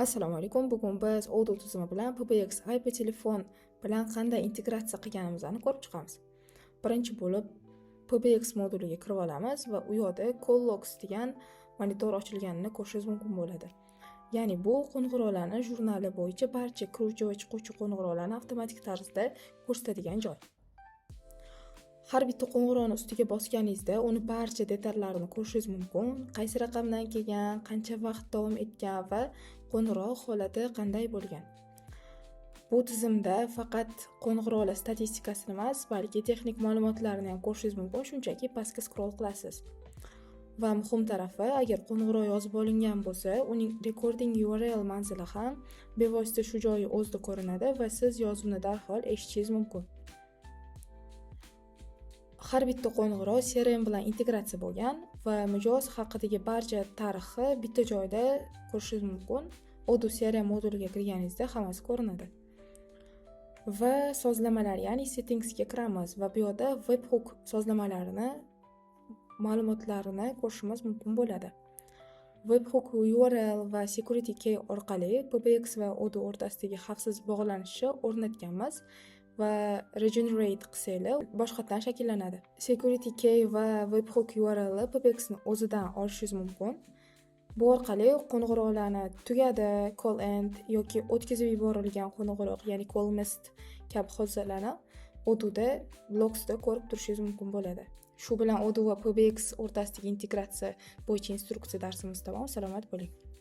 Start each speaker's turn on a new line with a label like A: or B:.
A: Assalomu alaykum. Bugun biz Odoo tizimi bilan PBX IP telefon bilan qanday integratsiya qilganimizni ko'rib chiqamiz. Birinchi bo'lib PBX moduliga kirib olamiz va u yoqda Call Logs degan monitor ochilganini ko'rishingiz mumkin bo'ladi. Ya'ni bu qo'ng'iroqlarni jurnali bo'yicha barcha kiruvchi va chiquvchi qo'ng'iroqlarni avtomatik tarzda ko'rsatadigan joy. Har bitta qo'ng'iroqni ustiga bosganingizda uni barcha detallarini ko'rishingiz mumkin. Qaysi raqamdan kelgan, qancha vaqt davom etgan va qo'ng'iroq holati qanday bo'lgan. Bu tizimda faqat qo'ng'iroqlar statistikasini emas, balki texnik ma'lumotlarni ham ko'rishingiz mumkin. Shunchaki pastga scroll qilasiz. Va muhim tarafi, agar qo'ng'iroq yozib olingan bo'lsa, uning recording URL manzili ham bevosita shu joyi o'zida ko'rinadi va siz yozuvni darhol eshitishingiz mumkin. Har bitta qo'ng'iroq CRM bilan integratsiya bo'lgan va mijoz haqidagi barcha tarixni bitta joyda ko'rishingiz mumkin. Odoo CRM moduliga kirganingizda hammasi ko'rinadi. Va sozlamalar, ya'ni settingsga kiramiz va bu yoqda webhook sozlamalarini ma'lumotlarini ko'rishimiz mumkin bo'ladi. Webhook URL va security key orqali PBX va Odoo o'rtasidagi xavfsiz bog'lanishni o'rnatganmiz va regenerate qilsanglar, boshqatdan shakllanadi. Security key va webhook URL PBXni o'zidan olishingiz mumkin. Bu orqali qo'ng'iroqlarni tugadi, call end yoki o'tkazib yuborilgan qo'ng'iroq, ya'ni call missed kabi hodisalarni Odooda logsda ko'rib turishingiz mumkin bo'ladi. Shu bilan Odoo va PBX o'rtasidagi integratsiya bo'yicha instruksiya darsimiz tamom. Salomat bo'ling.